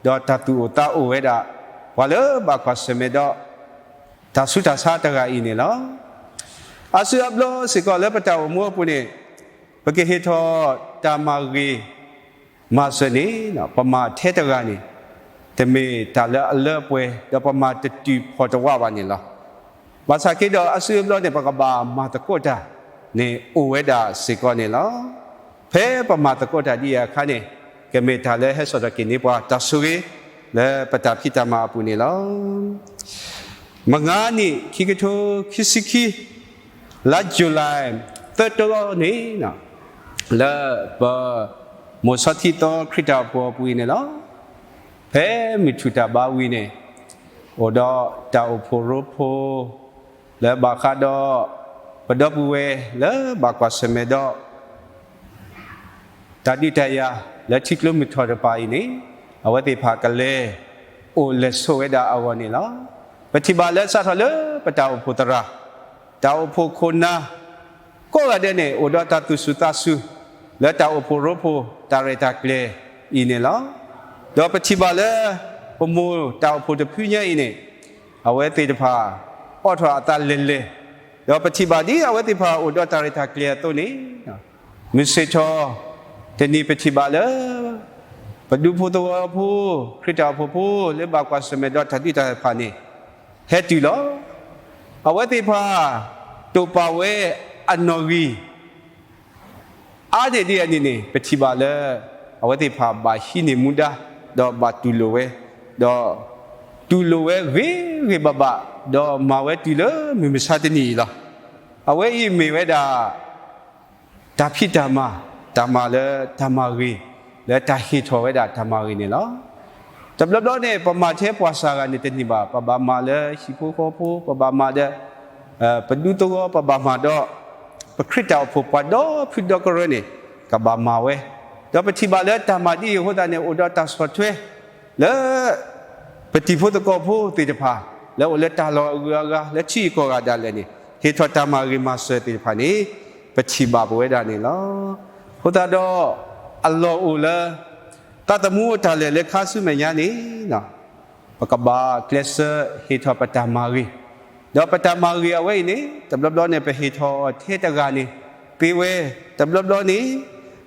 ဒီးတၢ်သူၣ်အိၣ်သးအိၣ်ဝဲဒၣ် ပှၤလၢဘၣ်ကွၢ်ဆၢၣ်မဲာ်ဒီး တၢ်ဆူးတၢ်ဆါတဂၤအံၤန့ၣ်လီၤ. အါစုအါဘျီစ့ၢ်ကီးလၢပတၢ်အိၣ်မူအပူၤန့ၣ် ပကဟ့ၣ်ထီၣ်တၢ်မၤဂ့ၤမၤစၢၤန့ၣ် ပမၤထဲတဂၤန့ၣ် တမ့ၢ်တၢ်လၢအလၢအပှဲၤ ဒီးပမၤတတုၤဖီၣ်တဝးဘၣ်န့ၣ်လီၤ. ဘၣ်ဆၣ်က့ဒီးအါစုအါဘျီန့ၣ် ပကဘၣ်မၤသကိးတၢ်န့ၣ် အိၣ်ဝဲဒၣ်စ့ၢ်ကီးန့ၣ်လီၤ. ဖဲပမၤသကိးတၢ်ဒ်အံၤအခါန့ၣ် ကမ့ၢ်တၢ်လၢဟဲစိာ်ထီၣ်က့ၤန့ၢ်ပှၤတၢ်ဆိၣ်ဂ့ၤ လၢပတၢ်ဖံးတၢ်မၤအပူၤန့ၣ်လီၤ. မုၢ်ဂၤနံၣ် ခံကထိခံဆံခံ လါယူၤလံ သၢတီန့ၣ် လၢပ မိၢ်ဆီထံသီခရံာ်တၢ်အိၣ်ဖှိၣ်အပူၤအံၤန့ၣ်လီၤ. ဖဲမုၢ်ထူၣ်တၢ်ဘါဝံၤန့ၣ် အိၣ်ဒီးတၢ်အိၣ်ဖှိၣ်ရိဖှိၣ် လၢဘၣ်ဃးဒီး ပဒီပုၢ်ဝဲၢ်လၢဘၣ်ကွၢ်ဆၢၣ်မဲာ်ဒီး တၢ်ဒုးတၢ်ယၤလၢထံကျိမုၢ်ထီၣ်တဖၣ်အံၤန့ၣ် အဝဲသ့ၣ်တဖၣ်ကလဲၤအိၣ်လဲၤဆိးဝဲဒၣ်အဂီၢ်န့ၣ်လီၤ. ပထံၣ်ဘၣ်လၢစးထီၣ်လၢပတၢ်အိၣ်ဖှိၣ်သရၣ် တၢ်အိၣ်ဖှိၣ်ခိၣ်နၢ် ကိးဂၤဒဲးန့ၣ် အိၣ်ဒီးတၢ်သူၣ်စူၤသးစူၤ လၢတၢ်အိၣ်ဖှိၣ်ရိဖှိၣ်တၢ်ရဲၣ်တၢ်ကျဲၤအံၤန့ၣ်လီၤ. ဒီးပထံၣ်ဘၣ်လၢ ပမိၢ်တၢ်အိၣ်ဖှိၣ်တဖုညါအံၤန့ၣ် အဝဲသ့ၣ်တဖၣ် အိးထီၣ်အသးလဲၤလဲၤ, ဒီးပထံၣ်ဘၣ်ဒ်အဝဲသ့ၣ်တဖၣ်အိၣ်ဒီးတၢ်ရဲၣ်တၢ်ကျဲၤအသိးန့ၣ် မုၢ်ဆ့ၣ်ထီၣ်တနံၤပထံၣ်ဘၣ်လၢ ပဒူဖိသဝီဖိ ခရံာ်တၢ်အိၣ်ဖှိၣ်ဖိ လၢဘၣ်ကွၢ်ဆၢၣ်မဲာ်ဒီးတၢ်ဒုးတၢ်ယၤတဖၣ်န့ၣ် ဟဲတုၤလီၤ. အဝဲသ့ၣ်တဖၣ် တိာ်ပာ်ဝဲအနီၣ်ဂံၢ် အါန့ၢ်ဒ်အံၤန့ၣ်န့ၣ် ပထံၣ်ဘၣ်လၢ အဝဲသ့ၣ်တဖၣ်ဘၣ်ဟံးန့ၢ်မူဒါ ဒီးဘၣ်တူၢ်လိာ်ဝဲ, ဒီးတူၢ်လိာ်ဝဲဂ့ၤဂ့ၤဘၣ်ဘၣ်, ဒီးမၤဝဲတုၤလၢမုၢ်မဆါတနံၤအံၤလီၤ. အဝဲအံၤမ့ၢ်ဝဲဒၣ် တၢ်ဖံးတၢ်မၤ, တၢ်မၤလၢတၢ်မၤဂ့ၤ, လၢတၢ်ဟ့ၣ်ထီၣ်ဝဲဒၣ်တၢ်မၤဂ့ၤန့ၣ်လီၤ. တဘျီဘျီန့ၣ် ပမၤထဲပှၤစှၤဂၤန့ၣ်တန့ၢ်ဘၣ်, ပဘၣ်မၤလၢဟံၣ်ဖိဃီဖိ, ပဘၣ်မၤဒီး ပဒူသဝီ, ပဘၣ်မၤဒီး ပခရံာ်တၢ်အိၣ်ဖှိၣ်ပှၤဒီဖုဒီကရၢန့ၣ် ကဘၣ်မၤဝဲ, ဒီးပထံၣ်ဘၣ်လၢတၢ်မၤဒ်အံၤအဃိသတးန့ၣ် အိၣ်ဒီးတၢ်ဆီၣ်ထွဲ လၢ ပတံၤဖိသကိးဖိသ့ၣ်တဖၣ် လၢအိၣ်လၢတၢ်လီၢ်အဂုၤအဂၤ လၢထံဂုၤကီၢ်ဂၤဒၣ်လဲာ်န့ၣ် ဟ့ၣ်ထီၣ်တၢ်မၤဂ့ၤမၤစၢၤသ့ၣ်တဖၣ်န့ၣ် ပထံၣ်ဘၣ်ပဝဲဒၣ်န့ၣ်လီၤ. အဃိသတးဒီး အလီၢ်အိၣ်လၢ သးသမူအတၢ်လဲၤလၢခါဆူမဲာ်ညါန့ၣ် ပကဘၣ်ကျဲးစၢးဟ့ၣ်ထီၣ်ပတၢ်မၤဂ့ၤ, ဒီးပတၢ်မၤဂ့ၤအဝဲအံၤန့ၣ် တဘျီဘျီန့ၣ် ပဟ့ၣ်ထီၣ်အီၤထဲတဂၤန့ၣ် သ့ဝဲ, တဘျီဘျီန့ၣ်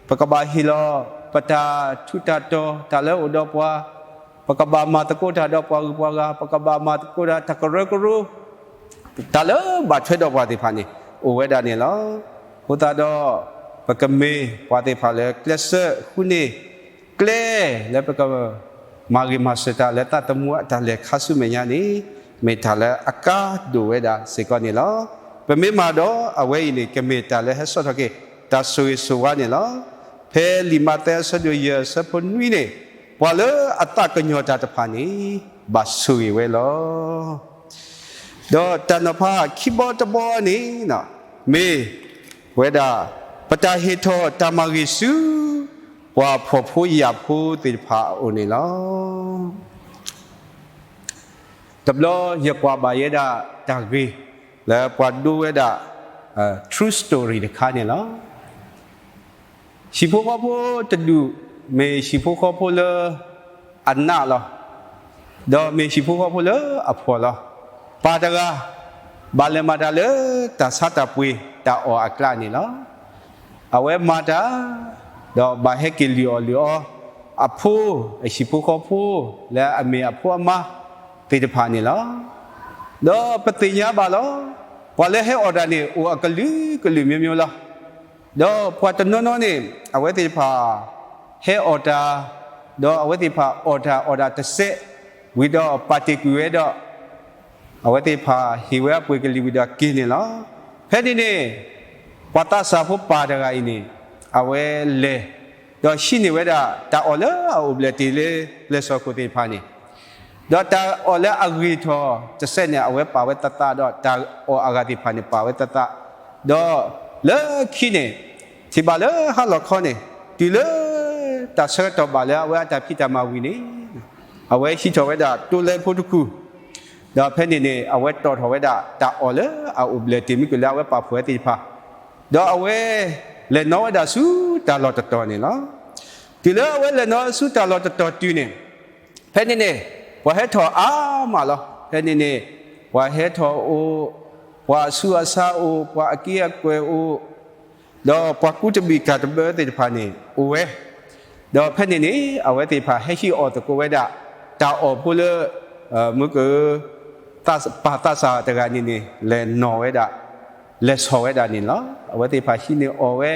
ပကဘၣ်ဟ့ၣ်လီၤ ပတၢ်ထူးတၢ်တီၤ တၢ်လၢအိၣ်ဒီးပှၤ, ပကဘၣ်မၤသကိးတၢ်ဒီးပှၤဂုၤပှၤဂၤ, ပကဘၣ်မၤသကိးတၢ်တၢ်ကရၢကရိ တၢ်လၢဘၣ်ထွဲဒီးပှၤသ့ၣ်တဖၣ်န့ၣ် အိၣ်ဝဲဒၣ်န့ၣ်လီၤ. အဃိသတးဒီး ပကမ့ၢ်ပှၤသ့ၣ်တဖၣ်လၢကျဲးစၢးဃုန့ၢ်ကျဲ လၢပက မၤဂ့ၤမၤစၢၤတၢ်လၢသးသမူအတၢ်လဲၤခါဆူမဲာ်ညါန့ၣ် မ့ၢ်တၢ်လၢအကါဒိၣ်ဝဲဒၣ်စ့ၢ်ကီးန့ၣ်လီၤ. ပမ့ၢ်မၤဒီးအဝဲအံၤန့ၣ် ကမ့ၢ်တၢ်လၢဟဲစိာ်ထီၣ်က့ၤ တၢ်ဆိၣ်ဂ့ၤဆိၣ်ဝါန့ၣ်လီၤ. ဖဲလံာ်မးသဲအဆၢဒိၣ်ယဲၢ်အဆၢဖိနွံန့ၣ် ပှၤလၢအသးကညီၤတၢ်တဖၣ်န့ၣ် ဘၣ်ဆိၣ်ဂ့ၤဝဲလီၤ. ဒီးတၢ်နီၤဖးခံဘီတဘီန့ၣ် မ့ၢ်ဝဲဒၣ် ပတၢ်ဟ့ၣ်ထီၣ်တၢ်မၤဂ့ၤဆူ ပှၤဖှီၣ်ဖိယာ်ဖိသ့ၣ်တဖၣ်အအိၣ်န့ၣ်လီၤ. တဘျီယကွၢ်ဘၣ်ယဲဒၣ်တၢ်ဂ့ၢ်လၢပှၤဒိဝဲဒၣ် true story တခါန့ၣ်လီၤ. ဟံၣ်ဖိဃီဖိတဒူၣ် မ့ၢ်ဟံၣ်ဖိဃီဖိလၢအနးလီၤ. ဒီးမ့ၢ်ဟံၣ်ဖိဃီဖိလၢအဖှီၣ်လီၤ. ပၢ်တဂၤ ဘၣ်လဲၤမၤတၢ်လၢတၢ်ဆါတၢ်ပှ့ၤတၢ်အီၣ်အကျါန့ၣ်လီၤ. အဝဲမၤတၢ် ဒီးဘၣ်ဟဲက့ၤလုၢ်အီၣ်လုၢ်အီ အဖိ အဟံၣ်ဖိဃီဖိ လၢအမ့ၢ်အဖိအမါသ့ၣ်တဖၣ်န့ၣ်လီၤ. ဒီးပသ့ၣ်ညါဘၣ်လီၤ. ပှၤလၢဟဲအီၣ်တၢ်န့ၣ် အိၣ်အကလုာ်ကလုာ်မျိုးမျိုးလီၤ. ဒီးပှၤတနီၤနီၤန့ၣ် အဝဲသ့ၣ်တဖၣ် ဟဲအီၣ်တၢ်, ဒီးအဝဲသ့ၣ်တဖၣ်အီၣ်တၢ်အီၣ်ဒၣ်တစဲး, ဝံၤဒီးပာ်တ့ၢ်ကွံာ်ဝဲဒီး အဝဲသ့ၣ်တဖၣ်ဟ့ၣ်ဝဲအပှ့ၤကလံၤဝံၤဒီးက့ၤန့ၣ်လီၤ. ဖဲန့ၣ်န့ၣ် ပှၤသးစၢ်ဖိပၢ်တဂၤအံၤန့ၣ် အဝဲလဲၤ ဒီးဟံးန့ၢ်ဝဲဒၣ် တၢ်အီၣ်လၢအအိၣ်ဘျဲၣ်တ့ၢ်လၢ လဲၤစီၤခိၣ်သ့ၣ်တဖၣ်န့ၣ်, ဒီးတၢ်အီၣ်လၢအဂ့ၤထီၣ်တစဲးန့ၣ် အဝဲပာ်ဝဲသးသးဒီး တၢ်အီၣ်အဂၤသ့ၣ်တဖၣ်န့ၣ် ပာ်ဝဲသးသး, ဒီးလၢခံန့ၣ် ထံၣ်ဘၣ်လၢဟါလီၤခီန့ၣ် တုၤလၢ တၢ်ဆၢကတီၢ်ဘၣ်လၢအဝဲအတၢ်ဖံးတၢ်မၤဝံၤန့ၣ် အဝဲဟံးထီၣ်ဝဲဒၣ်တိလဲဖိတကူၣ်, ဒီးဖဲန့ၣ်န့ၣ် အဝဲတီၣ်ထီၣ်ဝဲဒၣ်တၢ်အီၣ်လၢအအိၣ်ဘျဲၣ်တ့ၢ်မ့ၢ်ကလၢအဝဲပာ်ဖှိၣ်ဝဲသ့ၣ်တဖၣ်, ဒီးအဝဲ လဲၤနီၣ်ဝဲဒၣ်ဆူတၢ်လီၢ်တတီၤန့ၣ်လီၤ. တုၤလၢအဝဲလဲၤနီၣ်ဆူတၢ်လီၢ်တတီၤတုၤန့ၣ် ဖဲန့ၣ်န့ၣ် ပှၤဟဲထီၣ်အါမးလီၤ. ဖဲန့ၣ်န့ၣ် ပှၤဟဲထီၣ်အိၣ်, ပှၤအဆူးအဆါအိၣ်, ပှၤအက့အကွဲၢ်အိၣ်, ဒီးပှၤကူတဘံၣ်ကၢ်တဘၢသ့ၣ်တဖၣ်န့ၣ် အိၣ်ဝဲ, ဒီးဖဲန့ၣ်န့ၣ် အဝဲသ့ၣ်တဖၣ်ဟဲဟံးအီၣ်သကိးဝဲဒၣ် တၢ်အီၣ်ဖိလၢ မုၢ်က ပၢ်သးစၢ်တဂၤန့ၣ်န့ၣ် လဲၤနီၣ်ဝဲဒၣ်, လဲၤဆီၣ်ဝဲဒၣ်န့ၣ်လီၤ. အဝဲသ့ၣ်တဖၣ်ဟံးန့ၢ်အီၣ်ဝဲ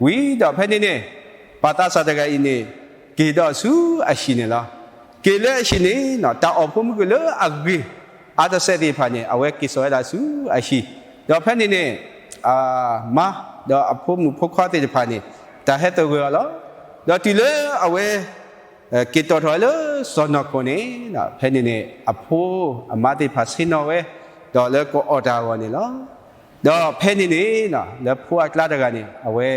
ဝံၤဒီးဖဲန့ၣ်န့ၣ် ပၢ်သးစၢ်တဂၤအံၤန့ၣ် က့ၤဒီးဆူအဟံၣ်န့ၣ်လီၤ. က့ၤလၢအဟံၣ်န့ၣ် တၢ်အီၣ်ဖိမုၢ်ကလၢအဂ့ၤ အါတစဲးသ့ၣ်တဖၣ်န့ၣ် အဝဲက့ၤစိာ်ဝဲဒၣ်ဆူအဟံၣ်, ဒီးဖဲန့ၣ်န့ၣ် အမါ ဒီးအဖိမုၣ်ဖိခွါသ့ၣ်တဖၣ်န့ၣ် တၢ်ဟဲသဂၢၢ်အီၤလီၤ. ဒီးတုၤလၢအဝဲ က့ၤတီၣ်ထီၣ်ဝဲလၢစီၢ်နီၤခိၣ်န့ၣ် ဖဲန့ၣ်န့ၣ် အဖိအမါသ့ၣ်တဖၣ်ဆ့ၣ်နီၤဝဲ ဒီးလၢကအီၣ်တၢ်အဂီၢ်န့ၣ်လီၤ. ဒီးဖဲန့ၣ်န့ၣ် လၢဖိအကျါတဂၤန့ၣ် အဝဲ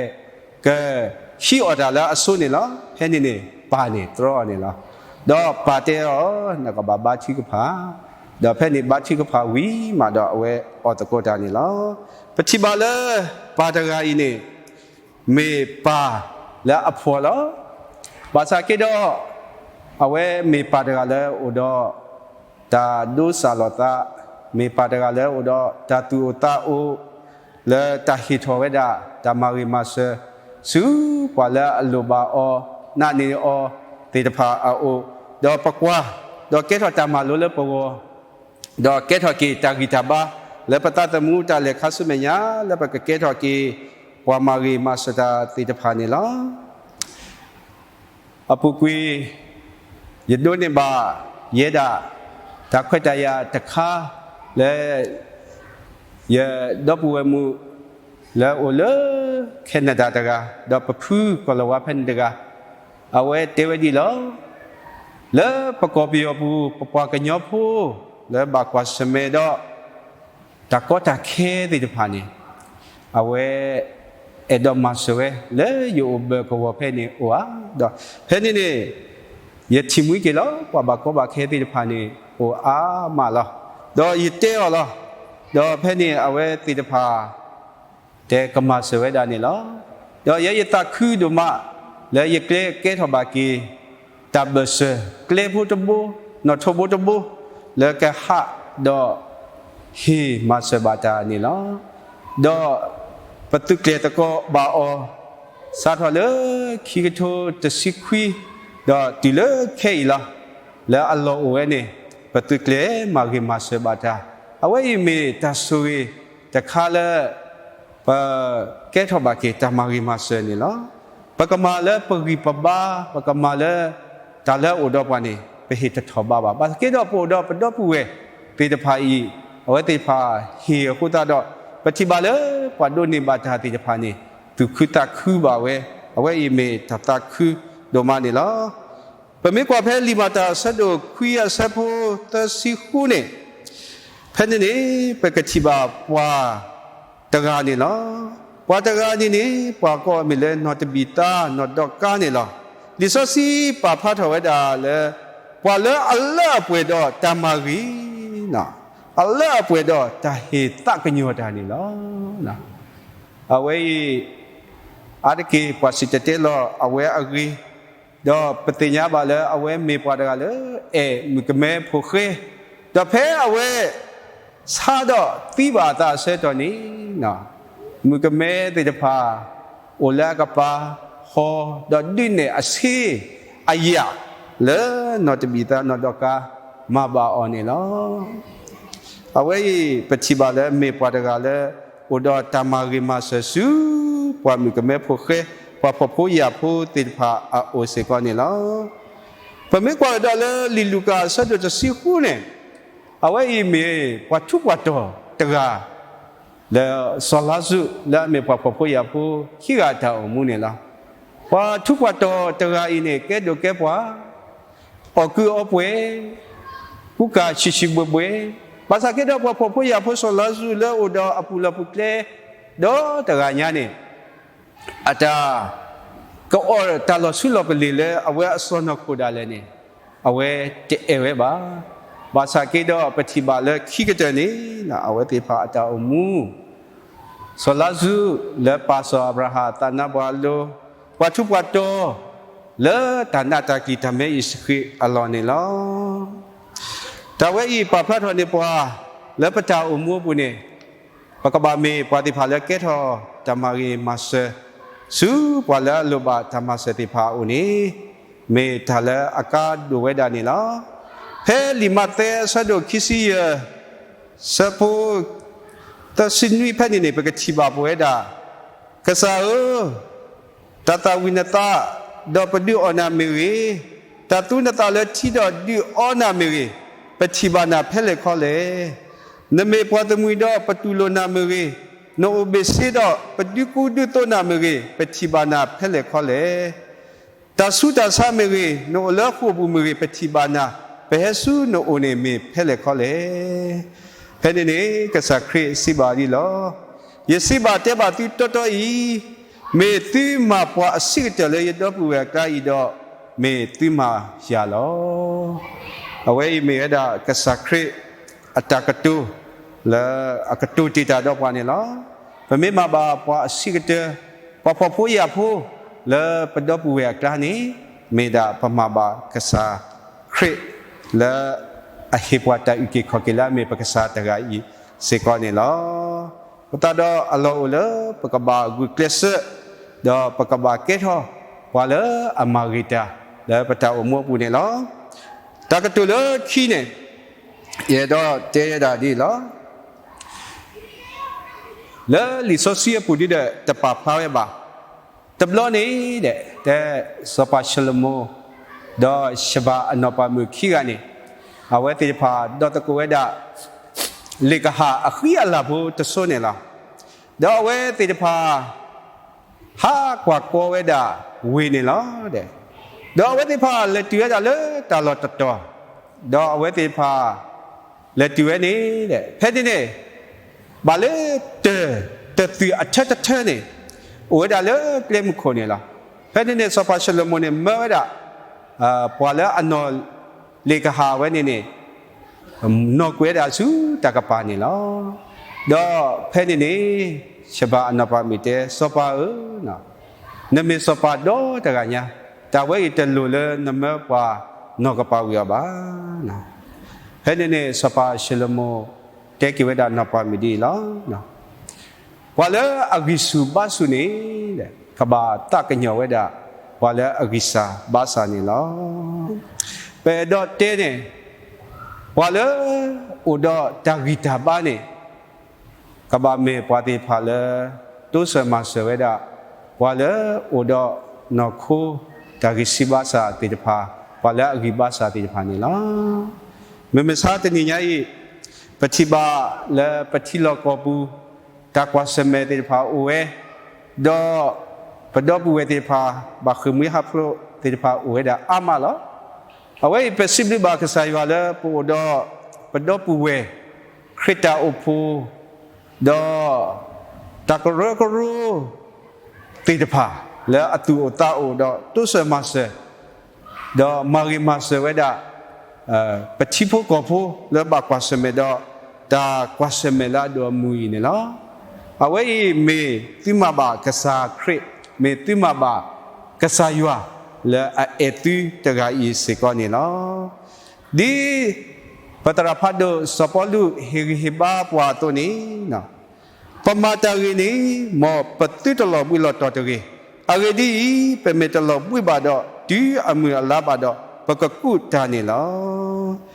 က ဟံးအီၣ်တၢ်လၢအစိန့ၣ်လီၤ. ဖဲန့ၣ်န့ၣ် ပၢ်န့ၣ်တြီအီၤန့ၣ်လီၤ. ဒီးပၢ်တဲအီၤ နကဘၣ်ဘါထုကဖၣ်, ဒီးဖဲန့ၣ်ဘါထုကဖၣ်ဝံၤမးဒီးအဝဲအီၣ်သကိးတၢ်န့ၣ်လီၤ. ပထံၣ်ဘၣ်လၢ ပၢ်တဂၤအံၤန့ၣ် မ့ၢ်ပၢ်လၢအဖှီၣ်လီၤ. ဘၣ်ဆၣ်က့ဒီး အဝဲမ့ၢ်ပၢ်တဂၤလၢအိၣ်ဒီး တၢ်ဒိစၢ်လီၤသး, မ့ၢ်ပၢ်တဂၤလၢအိၣ်ဒီးတၢ်သူၣ်အိၣ်သးအိၣ် လၢတၢ်ဟ့ၣ်ထီၣ်ဝဲဒၣ် တၢ်မၤဂ့ၤမၤစၢၤ ဆူပှၤလၢအလိၣ်ဘၣ်အီၤ နာ်န့ၢ်အီၤသ့ၣ်တဖၣ်အအိၣ်, ဒီးပကွၢ်, ဒီးကဲထီၣ်တၢ်မၤလိလၢပဂီၢ် ဒီးကဲထီၣ်က့ၤတၢ်ဂံၢ်တၢ်ဘါ လၢပသးသမူတၢ်လဲၤခါဆူမဲာ်ညါ လၢပကကဲထီၣ်က့ၤ ပှၤမၤဂ့ၤမၤစၢၤတၢ်သ့ၣ်တဖၣ်န့ၣ်လီၤ. အပူၤကွံာ် ယဒိးန့ၢ်ဘၣ်ယဲဒၣ် တၢ်ခွဲးတၢ်ယာ်တခါ လၢ ယဒီပုၢ်ဝဲၢ်မုၣ် လၢအအိၣ်လၢ Canada တဂၤ ဒီးပဖုကီၢ်လၤဝါဖဲန့ၣ်တဂၤ အဝဲတဲဝဲဒ်လီၤ. လၢပကီၢ်ပယီၤပူၤ ပပှၤကညီဖိ လၢဘၣ်ကွၢ်ဆၢၣ်မဲာ်ဒီး တၢ်ကီတၢ်ခဲသ့ၣ်တဖၣ်န့ၣ် အဝဲ အဲၣ်ဒိးမၤစၢၤဝဲ လၢယအိၣ်ဘၢၣ်ကဝီၤဖဲန့ၣ်အိၣ်ဧါ. ဒီးဖဲန့ၣ်န့ၣ် ယထံၣ်မှံက့ၤလီၤ ပှၤဘၣ်ကီဘၣ်ခဲသ့ၣ်တဖၣ်န့ၣ် အိၣ်အါမးလီၤ. ဒီးယတဲအီၤလီၤ. ဒီးဖဲန့ၣ်အဝဲသ့ၣ်တဖၣ် တဲကမၤစၢၤဝဲဒၣ်န့ၣ်လီၤ. ဒီးယဲယသးခုဒိၣ်မး လၢယကျဲကဲထီၣ်ဘၣ်က့ၤ တၢ်ဘၢၣ်စၢၤ ကျဲဖိတဘိ နီၣ်ထိးဘိတဘိ လၢကဟးဒီး ဟ့ၣ်မၤစၢၤဘၣ်တၢ်န့ၣ်လီၤ. ဒီးပသုးကျဲၤသကိးဘၣ်အီၤ စးထီၣ်လၢခံကထိတဆံခွံ ဒီးတုၤလၢခဲအံၤလီၤ. လၢအလီၢ်အိၣ်ဝဲန့ၣ် ပသုးကျဲၤမၤဂ့ၤမၤစၢၤဘၣ်တၢ် အဝဲအံၤမ့ၢ်တၢ်ဆိၣ်ဂ့ၤတခါလၢ ပကဲထီၣ်ဘၣ်က့ၤတၢ်မၤဂ့ၤမၤစၢၤန့ၣ်လီၤ. ပကမၤလၢပဂံၢ်ပဘါ ပကမၤလၢ တၢ်လၢအအိၣ်ဒီးပှၤန့ၣ် ပဟ့ၣ်တထီၣ်ဘးဘၣ်. ဘၣ်သက့ဒီးပအိၣ်ဒီးပဒီပုၢ်ဝဲၢ်သ့ၣ်တဖၣ်အံၤ အဝဲသ့ၣ်တဖၣ်ဟ့ၣ်အဃိသတးဒီး ပထံၣ်ဘၣ်လၢပှၤဒိးန့ၢ်ဘၣ်တၢ်သ့ၣ်တဖၣ်န့ၣ် သူၣ်ခုသးခုဘၣ်ဝဲ အဝဲအံၤမ့ၢ်တၢ်သးခုဒိၣ်မးန့ၣ်လီၤ. ပမ့ၢ်ကွၢ်ဖဲလံာ်မၤတၢ်အဆၢဒိၣ်ခွံအဆၢဖိသၢဆံဃုန့ၣ် ဖဲန့ၣ်န့ၣ် ပကထံၣ်ဘၣ်ပှၤတဂၤန့ၣ်လီၤ. ပှၤတဂၤန့ၣ်န့ၣ် ပှၤကိးအမံၤလၢနီၢ်တဘံၣ်သါ နီၢ်ဒီကါန့ၣ်လီၤ. လံာ်စီဆှံပာ်ဖျါထီၣ်ဝဲဒၣ်လၢ ပှၤလၢအလၢအပှဲၤဒီးတၢ်မၤဂ့ၤ အလၢအပှဲၤဒီးတၢ်ဟ့ၣ်သးကညီၤတၢ်န့ၣ်လီၤ. အဝဲအံၤ အါတက့ၢ်ပှၤစံၣ်တဲၤတဲလီၤအဝဲအဂ့ၢ်, ဒီးပသ့ၣ်ညါဘၣ်လၢအဝဲမ့ၢ်ပှၤတဂၤလၢ အဲၣ်မုၣ်ကမဲဖိဃဲ, ဒီးဖဲအဝဲ ဆါဒီးသံဘၣ်အသးအဆၢကတီၢ်န့ၣ်, မုၣ်ကမဲသ့ၣ်တဖၣ် အိၣ်လၢအကပၤ ဟီ, ဒီးဒုးနဲၣ်အဆ့အယာ် လၢနီၢ်တဘံၣ်သါနီၢ်ဒီကါ မၤဘၣ်အီၤန့ၣ်လီၤ. အဝဲအံၤ ပထံၣ်ဘၣ်လၢမ့ၢ်ပှၤတဂၤလၢ အိၣ်ဒီးတၢ်မၤဂ့ၤမၤစၢၤဆူ ပှၤမုၣ်ကမဲဖိဃဲ, ပှၤဖှီၣ်ဖိယာ်ဖိသ့ၣ်တဖၣ်အအိၣ်စ့ၢ်ကီးန့ၣ်လီၤ. ပမ့ၢ်ကွၢ်ကဒီးလၢလံာ်လူၤကၣ်အဆၢဒိၣ်တဆံဃုန့ၣ်, အဝဲအံၤမ့ၢ်ပှၤထူးပှၤတီၤတဂၤ လၢစီၤလါစရူးလၢအမ့ၢ်ပှၤဖှီၣ်ဖိယာ်ဖိခံဂၤအတၢ်အိၣ်မူန့ၣ်လီၤ. ပှၤထူးပှၤတီၤတဂၤအံၤန့ၣ် ကဲဒိၣ်ကဲပှၢ်, အီၣ်ကုးအီပှဲၤ, ကူကၤဆံးဆံးဘှဲးဘှဲး, ဘၣ်ဆၣ်က့ဒီးပှၤဖှီၣ်ဖိယာ်ဖိစီၤလါစရူးလၢအိၣ်ဒီးအပူၤလီၢ်ပူၤကျဲ ဒီတဂၤညါန့ၣ် အတၢ် ကအီၣ်တၢ်လီၤဆူလီၤကလ့ၢ်လၢအဝဲအစီၢ်နီၤခိၣ်ဒၣ်လဲာ်န့ၣ် အဝဲတအဲၣ်ဝဲဘၣ်. ဘၣ်ဆၣ်က့ဒီးပထံၣ်ဘၣ်လၢခံကတၢၢ်န့ၣ် အဝဲသ့ၣ်တဖၣ်အတၢ်အိၣ်မူ စီၤလါစရူးလၢပၢ်စီၤအၤဘြၤဟၣ်အသးနါပှၢ်အလိၤ, ပှၤထူးပှၤတီၤ လၢတၢ်နးတၢ်ကံၢ်တၢ်မဲအံၤစဃံးအလီၢ်န့ၣ်လီၤ. တၢ်ဝဲအံၤပာ်ဖျါထီၣ်န့ၢ်ပှၤ လၢပတၢ်အိၣ်မူအပူၤန့ၣ် ပကဘၣ်မ့ၢ်ပှၤသ့ၣ်တဖၣ်လၢကဲထီၣ်တၢ်မၤဂ့ၤမၤစၢၤ ဆူပှၤလၢအလိၣ်ဘၣ်တၢ်မၤစၢၤသ့ၣ်တဖၣ်အအိၣ်န့ၣ် မ့ၢ်တၢ်လၢအကါဒိၣ်ဝဲဒၣ်န့ၣ်လီၤ. ဖဲလံာ်မးသဲအဆၢဒိၣ်ခံဆံယဲၢ် ဆၢဖိ သၢဆံနွံဖဲန့ၣ်န့ၣ် ပကထံၣ်ဘၣ်ပဝဲဒၣ်, ကစၢ်ဧၢ, တၢ်သၣ်ဝံၤနသး, ဒီးပဒုးအီၣ်နၤမ့ၢ်ဂ့ၤ, တၢ်သူနသးလၢထံဒီးဒုးအီနၤမ့ၢ်ဂ့ၤ, ပထံၣ်ဘၣ်နၤဖဲလဲၣ်ခီလဲၣ်. နမ့ၢ်ပှၤသမှံၤဒီးပတူၢ်လိာ်နၤမ့ၢ်ဂ့ၤ, နအိၣ်ဘ့ၣ်ဆ့ဒီးပဒုးကူဒုးသိးနၤမ့ၢ်ဂ့ၤ, ပထံၣ်ဘၣ်နၤဖဲလဲၣ်ခီလဲၣ်. တၢ်ဆူးတၢ်ဆါမ့ၢ်ဂ့ၤ, နအိၣ်လၢဃိာ်ပူၤမ့ၢ်ဂ့ၤ, ပထံၣ်ဘၣ်နၤ, ပဟဲဆူနအိၣ်န့ၣ်မ့ၢ်ဖဲလဲၣ်ခီလဲၣ်. ဖဲန့ၣ်န့ၣ် ကစၢ်ခရံာ်စံးဘၣ်ဒ်လီၤ, ယစံးဘၣ်တဲဘၣ်သုတီတီအံၤ, မ့ၢ်သုမၤပှၤအဆံးကတၢၢ်လၢယဒီပုၢ်ဝဲၢ်အကျါအံၤဒီး, မ့ၢ်သုမၤယၤလီၤ. အဝဲအံၤမ့ၢ်ဝဲဒၣ်ကစၢ်ခရံာ်အတၢ်ကတိၤ လၢအကတိၤတ့ၢ်တၢ်ဒီးပှၤန့ၣ်လီၤ. ပမ့ၢ်မၤဘၣ်ပှၤအဆံးကတၢၢ်, ပှၤဖှီၣ်ဖိယာ်ဖိ လၢပဒီပုၢ်ဝဲၢ်အကျါန့ၣ်, မ့ၢ်ဒၣ်ပမၤဘၣ်ကစၢ်ခရံာ် လၢအဟ့ၣ်ပှၤတၢ်အုၣ်က့ၤခီၣ်က့ၤလၢအမ့ၢ်ပကစၢ်တဂၤအံၤစ့ၢ်ကီးန့ၣ်လီၤ. အဃိသတးဒီးအလီၢ်အိၣ်လၢပကဘၣ်ဂုာ်ကျဲးစၢး, ဒီးပကဘၣ်ကဲထီၣ်ပှၤလၢအမၤဂ့ၤတၢ် လၢပတၢ်အိၣ်မူအပူၤန့ၣ်လီၤ. တၢ်ကတိၤလၢခံန့ၣ်, ယအဲၣ်ဒိးတဲဝဲဒၣ်ဒ်အံၤလီၤ. လၢလံာ်စီဆှံအပူၤဒ်ဒီးတပာ်ဖျါဝဲဘၣ်, တဘျီန့ၣ်ဒီး စီၤပၤၡလိၤမိၤ ဒီးၡဘၤအနီၢ်ပၤမုၣ်ခံဂၤန့ၣ်, အဝဲသ့ၣ်တဖၣ်ဒီသကိးဝဲဒၣ် လ့ၣ်ကဟၣ်အဃံအလၤဖိတစိၤန့ၣ်လီၤ. ဒီးအဝဲသ့ၣ်တဖၣ် ဟးကွၢ်ကီဝဲဒၣ်ဝ့ၢ်န့ၣ်လီၤ. ဒီးအဝဲသ့ၣ်တဖၣ်လဲၤတုၤဝဲဒၣ်လၢတၢ်လီၢ်တတီၤ, ဒီးအဝဲသ့ၣ်တဖၣ် လဲၤတုၤဝဲန့ၣ်, ဖဲန့ၣ်န့ၣ် ဘၣ်လၢတၢ် တၢ်သုးအထၢတထၢန့ၣ် အိၣ်ဝဲဒၣ်လၢကျဲမုၢ်ခိၣ်န့ၣ်လီၤ. ဖဲန့ၣ်န့ၣ် စီၤပၤၡလိၤမိၤန့ၣ် မၢဝဲဒၣ် ပှၤလၢအနီၢ်လ့ၣ်ကဟၣ်ဝဲန့ၣ်န့ၣ် နီၢ်ကွံာ်ဝဲဒၣ်ဆူတၢ်ကပၤန့ၣ်လီၤ. ဒီးဖဲန့ၣ်န့ၣ် ၡဘၤအနီၢ်ပၤမုၣ်တဲ စီၤပၤဧၢ, နမ့ၢ်စီၤပၤဒီတဂၤညါ, တၢ်ဝဲအံၤတလိၣ်လၢနမၢပှၤနီၢ်ကပၤဝံၤအီၤဘၣ်. ဖဲန့ၣ်န့ၣ် စီၤပၤၡလိၤမိၤ တဲက့ၤဝဲဒၣ်နီၢ်ပၤမုၣ်ဒ်အံၤလီၤ. ပှၤလၢအဂံၢ်ဆူၣ်ဘါဆူၣ်န့ၣ် ကဘၣ်သးကညီၤဝဲဒၣ် ပှၤလၢအဂံၢ်စၢ်ဘါစၢ်န့ၣ်လီၤ. ပအဲၣ်ဒိးတဲန့ၣ် ပှၤလၢအိၣ်ဒီးတၢ်ဂံၢ်တၢ်ဘါန့ၣ် ကဘၣ်မ့ၢ်ပှၤသ့ၣ်တဖၣ်လၢ တိစၢၤမၤစၢၤဝဲဒၣ် ပှၤလၢအိၣ်ဒီးနီၢ်ခိ တၢ်ဂံၢ်ဆူၣ်ဘါစၢ်သ့ၣ်တဖၣ်, ပှၤလၢအဂံၢ်ဘါစၢ်သ့ၣ်တဖၣ်န့ၣ်လီၤ. မုၢ်မဆါတနံၤညါအံၤ ပထံၣ်ဘၣ်လၢပထံလီၢ်ကီၢ်ပူၤ တၢ်ကွၢ်ဆၢၣ်မဲာ်သ့ၣ်တဖၣ်အိၣ်ဝဲ, ဒီးပဒီပုၢ်ဝဲၢ်သ့ၣ်တဖၣ် ဘၣ်ဃ့ၢ်မှံဟးဖျိးသ့ၣ်တဖၣ်အိၣ်ဝဲဒၣ်အါမးလီၤ. အဝဲအံၤပစံးဘျုးဘၣ်ကစၢ်ယွၤလၢပအိၣ်ဒီး ပဒီပုၢ်ဝဲၢ် ခရံာ်တၢ်အိၣ်ဖှိၣ် ဒီးတၢ်ကရၢကရိသ့ၣ်တဖၣ် လၢအသူၣ်အိၣ်သးအိၣ်ဒီးတိစၢၤမၤစၢၤ ဒီးမၤဂ့ၤမၤစၢၤဝဲဒၣ် ပထံဖိကီၢ်ဖိလၢဘၣ်ကွၢ်ဆၢၣ်မဲာ်ဒီး တၢ်ကွၢ်ဆၢၣ်မဲာ်လၢအဒိၣ်အမုၢ်အံၤန့ၣ်လီၤ. အဝဲအံၤမ့ၢ်သုမၤဘၣ်ကစၢ်ခရံာ်, မ့ၢ်သုမၤဘၣ်ကစၢ်ယွၤလၢအအဲၣ်သုတဂၤအံၤစ့ၢ်ကီးန့ၣ်လီၤ. ဒ်ပသရၣ်ဖးဒိၣ်စီၤပီလူးဟ့ၣ်ဂံၢ်ဟ့ၣ်ဘါပှၤအသိးန့ၣ်, ပမၤတၢ်ဂ့ၤန့ၣ် မ်ပသုတလီၤဘှံးလီၤတီၤတဂ့ၤ. အဂ့ၢ်ဒ်အံၤ, ပမ့ၢ်တလီၤဘှံးဘၣ်ဒီး တုၤအမုၢ်အလါဘၣ်ဒီး ပကကူးတၢ်န့ၣ်လီၤ.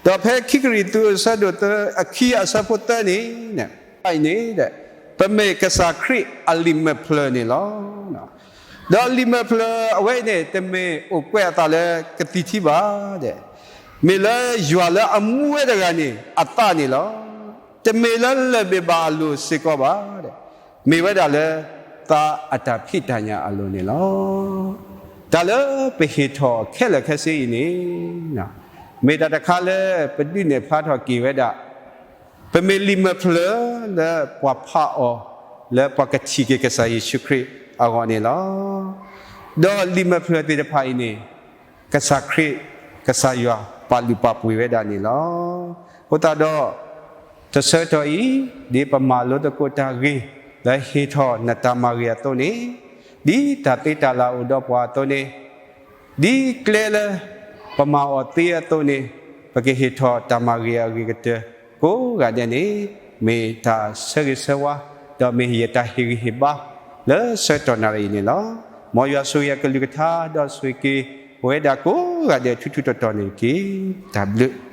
ဒီးဖဲခံကရံၣ်သူးအဆၢဒိၣ်သၢ အခံအဆၢဖိသၢန့ၣ်, အံၤန့ၣ်, ပ ပမ့ၢ်ကစၢ်ခရံာ်အလံာ်မဲာ်ဖျၢၣ်န့ၣ်လီၤ. ဒီးလံာ်မဲာ်ဖျၢၣ်အဝဲအံၤန့ၣ် တမ့ၢ်အိၣ်ကွဲးအသးလၢကသံၣ်ထံဘၣ်ဒဲး, မ့ၢ်လၢယွၤလၢအမူဝဲတဂၤန့ၣ် အသးန့ၣ်လီၤ. တမ့ၢ်လၢလၢၢ်ဘ့ၣ်ဘၣ်အလိၤစ့ၢ်ကီးဘၣ်ဒဲး, မ့ၢ်ဝဲဒၣ်လၢသးအတၢ်ဖံးတၢ်ညၣ်အလိၤန့ၣ်လီၤ. တၢ်လၢပဟ့ၣ်ထီၣ်ခဲလၢာ်ခဲဆ့အံၤန့ၣ် မ့ၢ်တၢ်တခါလၢပဒုးနဲၣ်ဖျါထီၣ်က့ၤဝဲဒၣ် ပမ့ၢ်လံာ်မဲာ်ဖျၢၣ်လၢပှၤဖးအီၤလၢပှၤကထံၣ်က့ၤကစၢ်ယ့ၣ်ၡူးခရံာ်အဂီၢ်န့ၣ်လီၤ. ဒီးလံာ်မဲာ်ဖျၢၣ်သ့ၣ်တဖၣ်အံၤန့ၣ် ကစၢ်ခရံာ် ကစၢ်ယွၤပာ်လုၢ်ပာ်ပှ့ၤဝဲဒၣ်န့ၣ်လီၤ. အဃိသတးဒီး တဆၢကတီၢ်အံၤ ဒ်ပမၤလိသကိးတၢ်ဂ့ၤ လၢဟ့ၣ်ထီၣ်နတၢ်မၤဂ့ၤအသိးန့ၣ်, ဒ်တၢ်သ့တၢ်လၢ်အိၣ်ဒီးပှၤအသိးန့ၣ်, ဒ်ကျဲလၢပမၤအီၤသ့အသိးန့ၣ်, ပကဟ့ၣ်ထီၣ်တၢ်မၤဂ့ၤအဂ့ၤကတၢၢ်ကိးဂၤဒဲးန့ၣ် မ့ၢ်တၢ်ဆၢဂ့ၤဆၢဝါ ဒီးမ့ၢ်ယတၢ်ဟ့ၣ်ဂံၢ်ဟ့ၣ်ဘါ လၢဆၢကတီၢ်နၣ်ရံၣ်အံၤန့ၣ်လီၤ. မ်ယွၤဆိၣ်ဂ့ၤအကလုၢ်ကထါ ဒီးဆိၣ်ဂ့ၤက့ၤပဝဲဒၣ်ကိးဂၤဒဲးထူထူတီတီန့ၣ်တက့ၢ်. တၢ်ဘျုး